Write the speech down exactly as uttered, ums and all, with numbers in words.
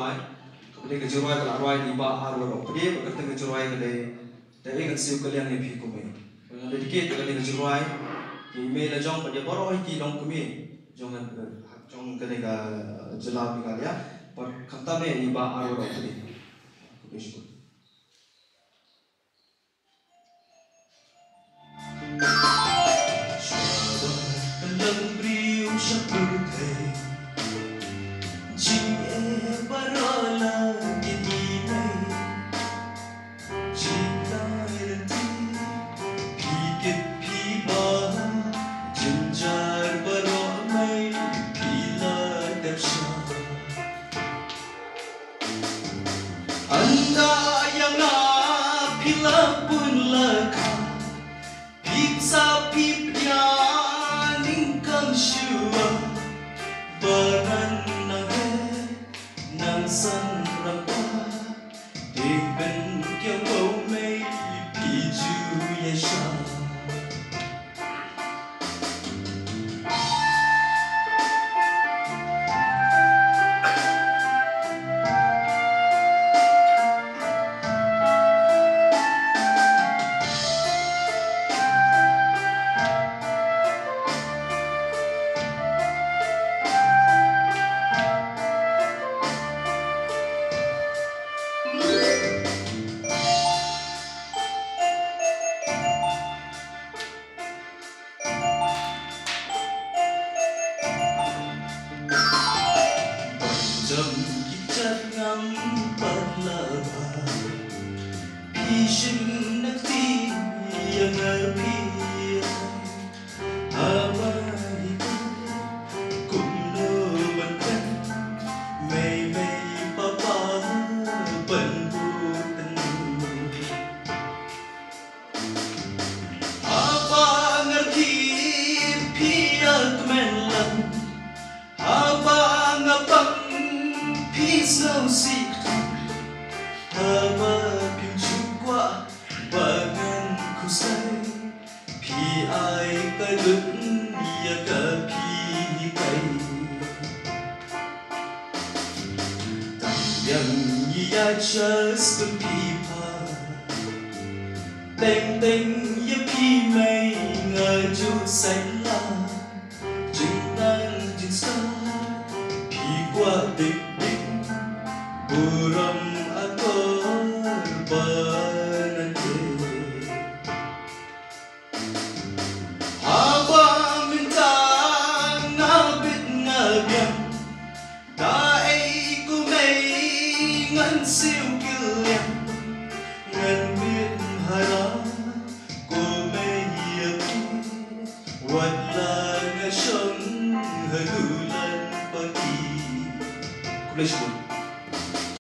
Ka dei ka jingrwai ka la rwai da i Bah Arwar Opade, bad ka kyrteng ka jingrwai ka dei Da Ei Ngan Siew Kylliang Ïa Phi Ko Mei. Nga dedicate ïa kane ka jingrwai ïa i mei la jong bad ïa baroh ki longkmie jong ngan, jong kane ka jylla Meghalaya. Bad khamtam eh ïa i Bah Arwar Opade. Khublei shibun. Shabar ka long briew sha pyrthei, jingeh baroh la kit i mei. Jinglong lynti phi kit phi bah, jynjar baroh mei phi la dep shah. Ynda ïa nga phi la bun la kha, phi sa phi pdiang nyngkong shuwa. Ba ngan nang heh nang san rangbah, dei ban kiang wow mei phi ju ïaishah. Ban jam ki jait ngam pat la bha, phi shim na kti ïa nga phi. Haba hi kumno ban kren, mei mei papa ban buh tang. Haba nga rkhie phi ïa kmen lang, haba nga pang phi sngewsih kthang, haba phim ju kwah ba ngan khuslai, phi ai ka lut ïa ka phi hikai. Tang biang ïa just phi pha. Teng teng ïa phi mei nga ju sait la. Jingnang jingstad phi kwah dik dik. Burom akor ba ngan tip. Haba mynta nga bit nga biang, da ei ko mei ngan siew kylliang, ngan bit hara ko mei ïa phi, wat la nga shong ha dulan paki. Khublei shibun.